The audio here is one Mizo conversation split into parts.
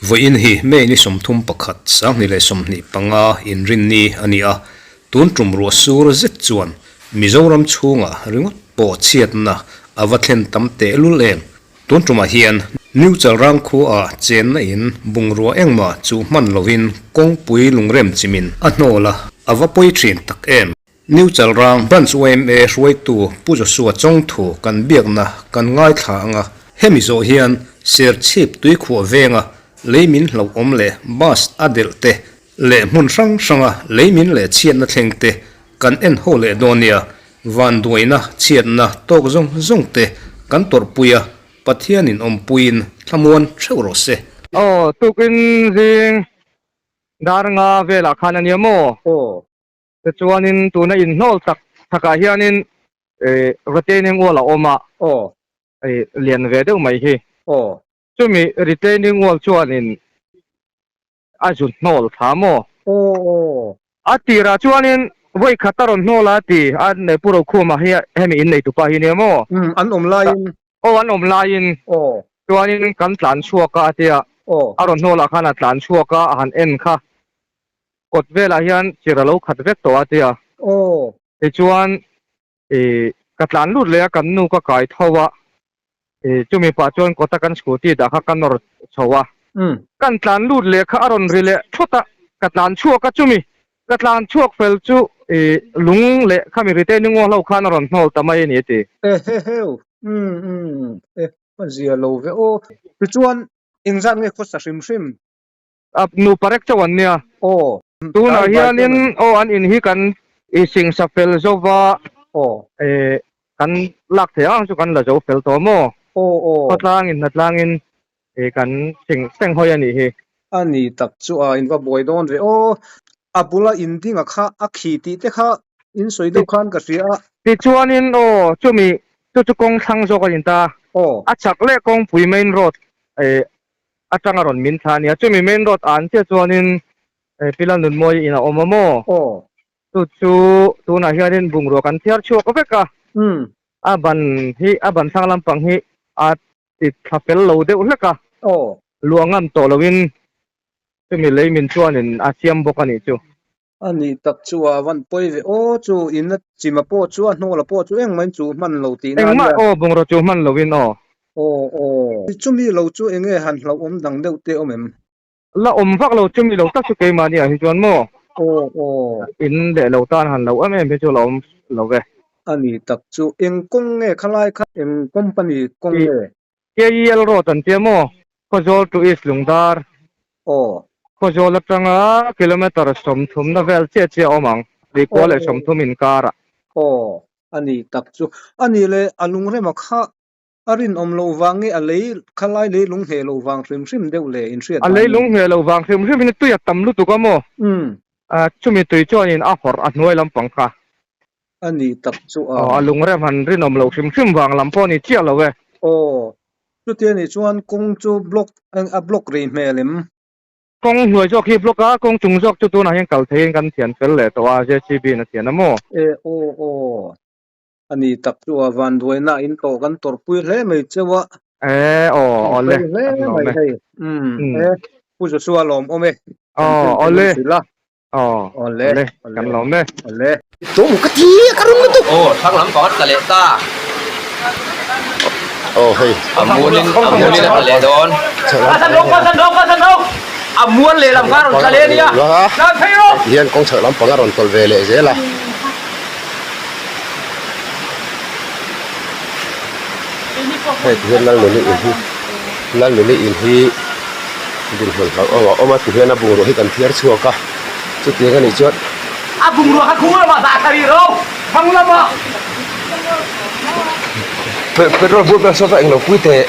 Vawiin hi May ni 31, 2025 inrinni a ni a, tun tum ruah sur zet chuan Mizoram chhungah ringawt pawh chhiatna a va thlen tam tehlul em? Tun tumah hian New Chalrang khua ah chenna in bungrua engmah chu hman lovin kawngpui lungrem chimin a hnawl a, a va pawi thin tak em? New Chalrang Branch yma hruaitu Pu Joshua Chawngthu kan biakna kan ngaithla ang a, hemi zawh hian Serchhip tuikhuah venga lei min hlauhawm leh bus a delh te leh hmun hrang hranga lei min leh chhiatna thleng te kan en ho leh dawn nia, vanduaina chhiatna tawk zawng zawng te kan tawrhpui a, Pathianin awmpuiin thlamuan theuh rawh se. Aw, tukin zing dar nga velah khan a nia maw? Aw. Tichuanin tuna inhnawl tak takah hianin retaining wall a awm a. Aw. Lian ve deuh mai hi. Aw. Chumi retaining wall chuanin a zu hnawl thla maw? Aw. A tirah chuanin vawi khat a rawn hnawl a ti a, nei Pu Rokhuma hi hemi in neitupa hi nia maw? Umm, an awm laiin. Aw, an awm laiin. Aw. Chuanin kan tlan chhuak a a ti a. Aw. A rawn hnawlah khan a tlan chhuak a, a han en kha. Kawt velah hian chir a lo khat vek tawh a ti a. Aw. Tichuan Ih, ka tlan lut leh a, kan nu ka kai tho a, ih, chumi pah chuan kawta kan scooty dah kha ka nawr chho a. Kan tlan lut leh kha a rawn ri leh thawt a, ka tlan chhuak a, chumi ka tlan chhuak fel chu ih, lung leh khami retaining wall ho khan a rawn hnawl ta mai a ni a ti. E he heu, umm umm, e a zia lo ve aw. Tichuan engzat nge khawsa hrim hrim? A nu parek chauh an nia. Aw. Tunah hianin aw an in hi kan i singsa fel zo va. Aw. E kan lak thei ang chu kan la zo fel tawh maw? Aw aw. Khawtlangin hnatlangin e kan sing seng hawi a nih hi. A ni tak chu a in va buai dawn ve aw. A bula in dinga kha a khi tih te kha in sawi deuh khan ka hria a. Tichuanin aw chumi chu chu kawng thlang zawk a ni ta. Aw. A chak leh kawngpui main road e atanga rawn min thla a nia. Chumi main road an chiah chuanin Pila Nunmawi in a awm a maw? Aw. Chu chu tunah hianin bungrua kan thiar chhuak vek a. A ban hi a ban thlang lampang hi a ti thla fel lo deuh hlek a. Aw. Luah ngam tawh loin chumi lei min chuanin a siam bawk a nih chu. A nih tak chu a van pawi ve aw chu in a chima pawh chu a hnawla pawh chu engmah in chu hman lo tihna a nia. Engmah aw bungraw chu hman lo in aw. Aw aw. Chumi lo chu enge han hlauhawm dang deuh te awm em? La awm vak lo chumi lo tak chu keimahni ah hi chuan maw? Aw aw. In leh lo tan han lo em em hi chu la awm lo ve. A nih tak chu eng kawng nge khalai kha eng company kawng nge? KEL road an tia maw? Khawzawl to East Lungdar. Aw. Khawzawl atanga kilometre sawmthumna vel chiah chiah a awm ang, Lihkual leh sawmthum inkarah. Aw, a ni tak chu. A nih leh a lungrema kha a rinawm loh vang nge a lei khalai lei lung hneh loh vang hrim hrim deuh le inhriat A lei lung hneh loh vang hrim hrim in tui a tam lutuk a maw? Chumi tui chuanin a hawrh a hnuai lampang kha. A ni tak chu a. Aw, a lungrem han rinawm loh hrim hrim vang lam pawh a ni chiah lo e. Aw, chutia nih chuan kawng chu block a block rei hmel em? Kawng hnuai zawk hi block a, kawng chung zawk chu tunah hian kal theiin kan thian fel leh tawh a, JCB in a thian a maw? E, aw, aw, a ni tak chu a, vanduaina in tawh kan tawrhpui hle mai cheu a. E, aw, aw le, kan lawm e. Umm, e, Pu Joshua lawmawm e. Aw, aw le. Aw, Awle, kan lawm e. Awle. Tawng ka ti a, ka rung lutuk. Aw, thlang lam pakhat tla leh ta. Aw hei. A mualin, a mualin a tla leh dawn. A mual leh lam kha a rawn tla leh a nia. Tihian kawng chhak lampang a rawn tawlh ve leh zel a. Hei tihian Lalnuni in hi Lalnuni in hi dinhmun hlauhawm a awm a tihian a bungrua hi kan thiar chhuak a chutiang a nih chuan A bungrua kha khung lamah dah thla rih ro thlang lamah. Petrol bur vel saw kha englo pui teh.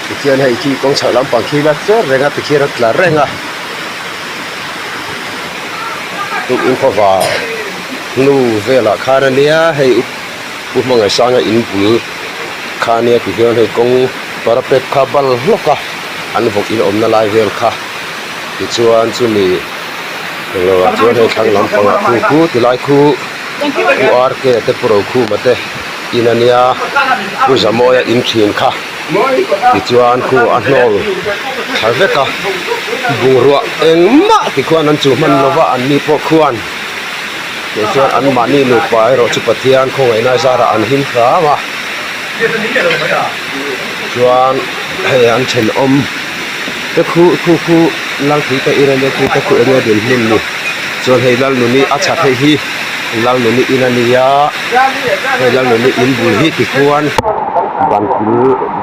Tikhian hei khi kawng chhak lampang khi la cher reng a tikhian a tla reng a tukin khawva hnu velah khan a nia hei Pu Hmangaihsanga in bul kha a nia tihian hei kawng parapet kha bal hlawk a an vawk in awmna lai vel kha tichuan chumi englo ah chuan hei thlang lampangah khu khu ti lai khu Pu RK te Pu Rokhuma te in a nia Pu Zamawia in thin kha tichuan khu a hnawl thla vek a bungrua engmah tikhuan an chu hman lova an ni pawh khuan. Tichuan anmahni nupa erawh chu Pathian khawngaihna zarah an him hram a, chuan hei an thenawm te khu khu khu Lalpui te in ania khu te khu enge dinhmun ni chuan hei Lalnuni a chhat hei hi Lalnuni in a nia hei Lalnuni in bul hi tikhuan ban kil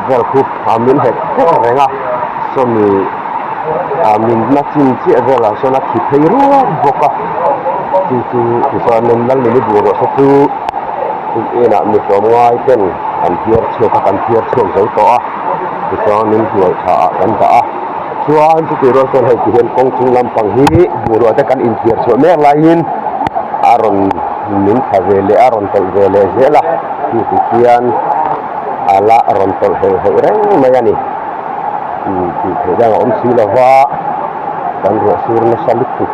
vel khu a min het vek reng a sawmi ah min la chin chiah velah sawn a thi phei ruak bawk a chu chu tichuanin Lalnuni bungrua saw chu inah mi tlawmngai ten an phiar chhuak a kan phiar chhuak zo tawh a tichuanin hnuai tha ah kan dah a chuan chutih rual chuan hei ti hian kawng chung lampang hi bungrua te kan inthiar chhuah mek laiin a rawn min thla ve leh a rawn tawlh ve leh zel a chu ti khian a la rawn tawlh heuh heuh reng mai a ni. Tih theih dang a awm si lo va, kan ruah sur nasa lutuk.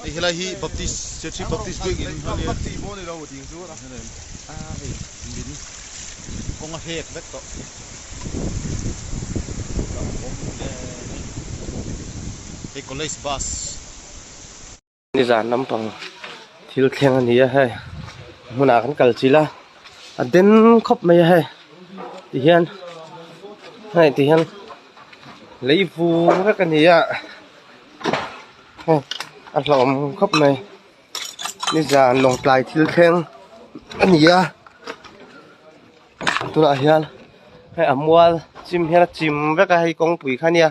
Hei helai hi Baptist Serchhip Baptist biakinn a nia hei min kawng a hlek vek tawh hei college bus. Nizan lampang thil thleng a ni a hei hmunah kan kal chilh a a den khawp mai a hei tihian hei tihian lei vur vek a ni a hei a hlauhawm khawp mai nizan lawngtlai thil thleng a ni a tunah hian hei a mual chim hian a chim vek a hei kawngpui kha a nia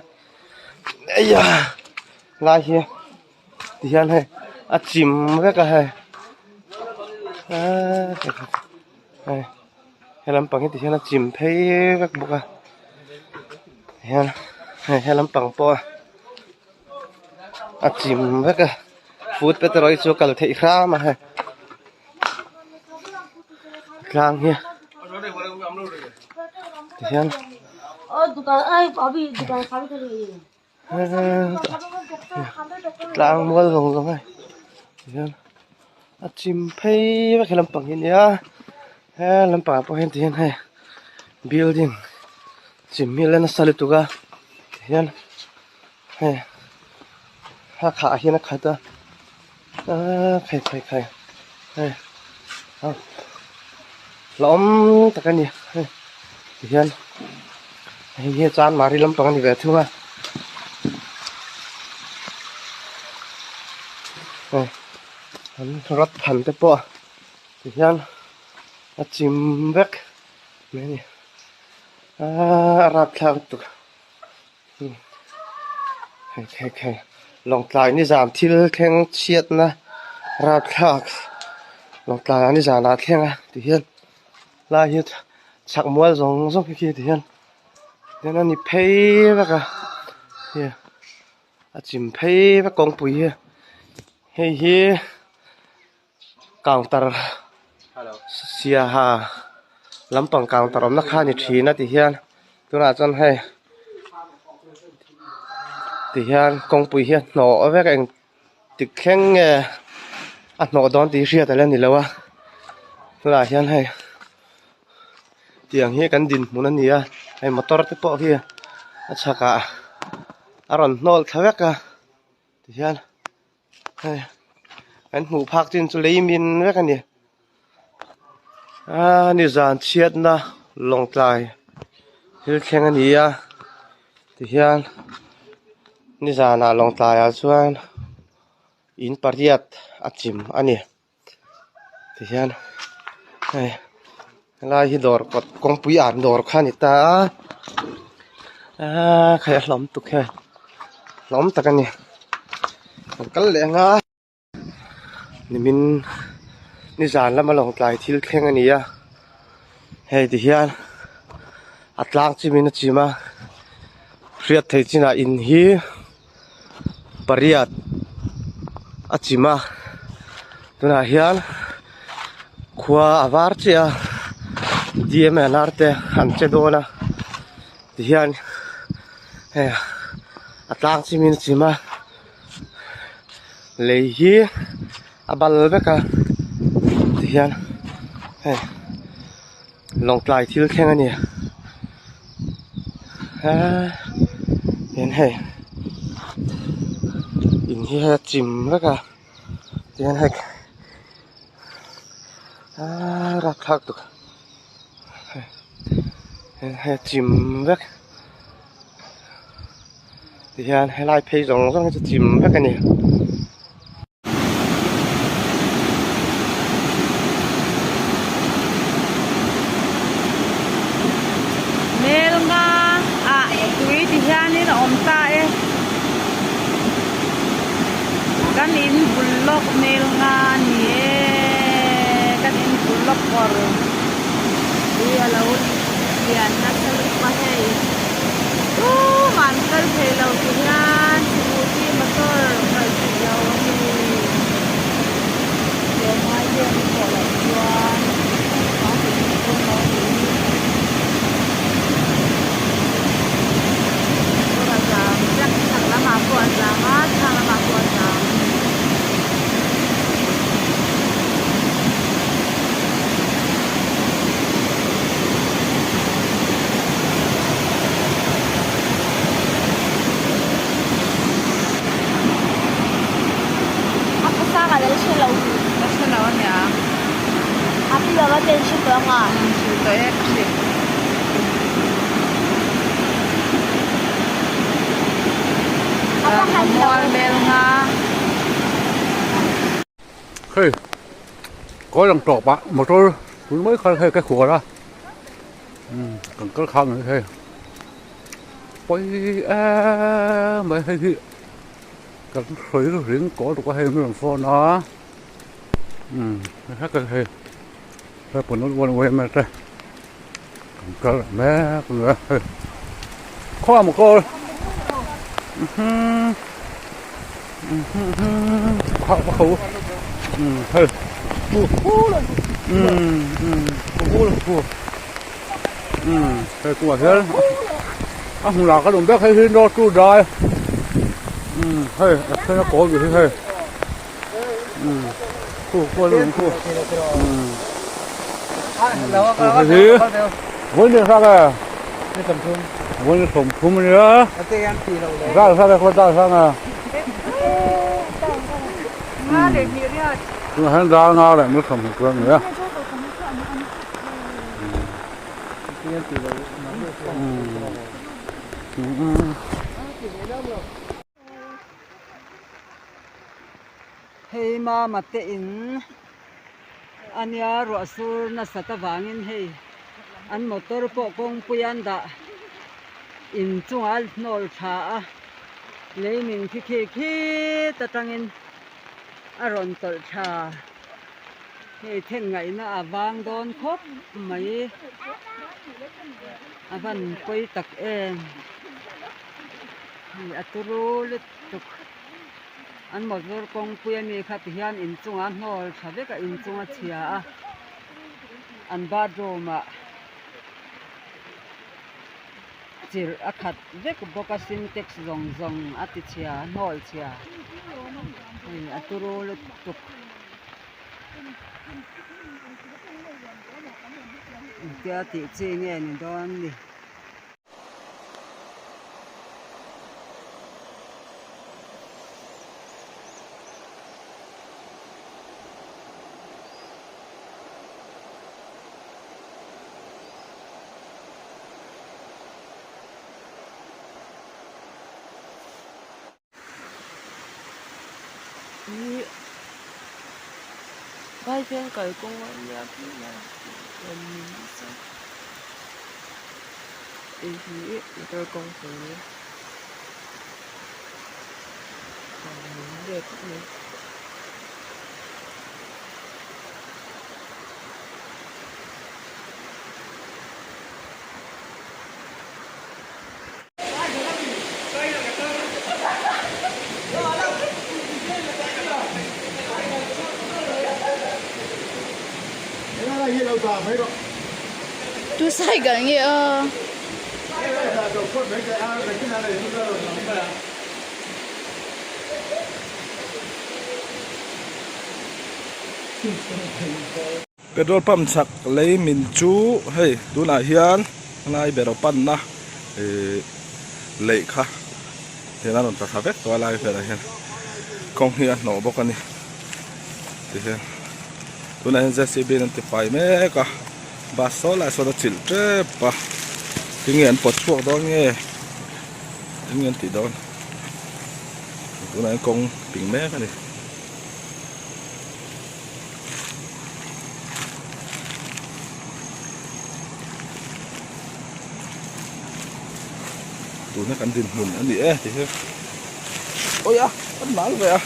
eiah lai hi. Tihian hei a chim vek a hei aaa hei he lampang hi tihian a chim phei vek bawk a tihian hei he lampang pawh a chim vek a foot path erawh hi chu a kal theih hram a hei tlang hi tihian. Tlang mual zawng zawng hei tihian a chim phei vek he lampang hi ania he lampang ah pawh hian tihian hei building chim hi a la nasa lutuk a tihian hei a khah hian a khat a aaa khai khai khai hei hlauhawm tak a ni hei tihian. Hei hi Chanmari lampang a ni ve thung a hei an rat phan te pawh. Tihian a chim vek mai a ni aaa a rapthlak lutuk hei hei hei lawngtlai nizan thil thleng chhiatna rapthlak lawngtlai ah nizan ah a thleng a tihian lai hi chhak mual zawng zawng khi tihian tihian a ni phei vek a hei a chim phei vek kawngpui hi hei hi. Counter siaha lampang counter awmna kha a ni thin a ti hian tunah chuan hei ti hian kawngpui hi a hnawh vek a engtik thleng nge a hnawh dawn tih hriat ala ni lo a tunah hian hei tiang hi kan dinhmun a ni a hei motor te pawh hi a chhakah a rawn hnawl thla vek a ti hian. Hei kan hmuh phak chin chu lei min vek a ni a nizan chhiatna lawngtlai thil thleng a ni a tihian nizanah lawngtlaiah chuan in pariat a chim a ni tihian hei helai hi dawr kawt kawngpui an dawr kha a ni ta a aaa khai a hlawm tuk hian hlawm tak a ni kan kal leh ang a nimin nizan lama lawngtlai thil thleng a ni a hei tihian a tlang chimin a chim a hriat theih chinah in hi. Pariat a chim a tunah hian khua a var chiah a D_M_L_R te an che dawn a tihian hei a tlang chimin a chim a lei hi a bal vek a tihian hei Lawngtlai thil thleng a ni a hian hei in hi hei a chim vek a tihian hei aaa rapthlak tuk hei hei a chim vek tihian helai phei zawng zawng hi chu chim vek a ni. Mel nga ah tui ti hianin a awm ta e. Kan in bul lawk mel nga a ni e. Kan in bul lawk kawr tui a lo lian nasa lutuk a hei. Tumah an kal thei lo ti hian scooty motor kal theih lo a ni. Tlawmngai vel i pawh loh chuan a hmuh dawn lo a ni. Motor a zam vek chhak lamah pawh a zam a thlang lamah pawh a zam a ni. Ka hre lo a nia. Hrilh tawh e ka hrilh. Mual mel nga. Hei kawi lang tawp ah motor tun mai kha hei ka khuar a umm kan kal khang ang hei pawi em mai hei hi kan sawi ring kawl tuk a hei min rawn phone a umm hei hei hei pawh one way emaw te kan kal mek a ni a hei khaw maw kawl hei hei kawngah hian a hmunah kan awm vek hei hi no two dai hei a then a kawl ve hi hei khu khu an awm khu hei hi vawi ni hrang e vawi ni 30 a nia zar zar e khaw zar hrang e tunah hian dar nga leh mil 20 chuan a ni a. Hei mama te in. ania ruah sur nasat avangin hei an motor pawh kawngpui an dah inchungah a hnawl tha a lei min khi khi khit atangin a rawn tawlh tha hei then ngaihna a vang dawn khawp mai a van pawi tak em hei a turu lutuk. An motor kawngpui a mi kha ti hian inchungah a hnawl tha vek a inchung a chhia a an bathroom ah chirh a khat vek bawk a sintex zawng zawng a ti chhia a hnawl chhia hei a turu lutuk engtia tih chi nge ni dawn ni. Ih Vaiveng kalkawng a nia phei a rawn ni nasa hei hi motor kawngpui a min ve khawp mai. Tu cycle nge aw. Petrol pump chhak lei min chu hei tunah hian helai ber aw panna ihh lei kha hian a rawn tla thla vek tawh a lai velah hian kawng hi a hnawh bawk a ni tihian tunah hian jcb in an ti fai mek a bus saw lai sawn a chilh tep a tinge an pawt chhuak dawn nge eng nge an tih dawn tunah hian kawng ping mek a ni. Tuna kan dinhmun a ni e ti hi awi a kan mal ve a.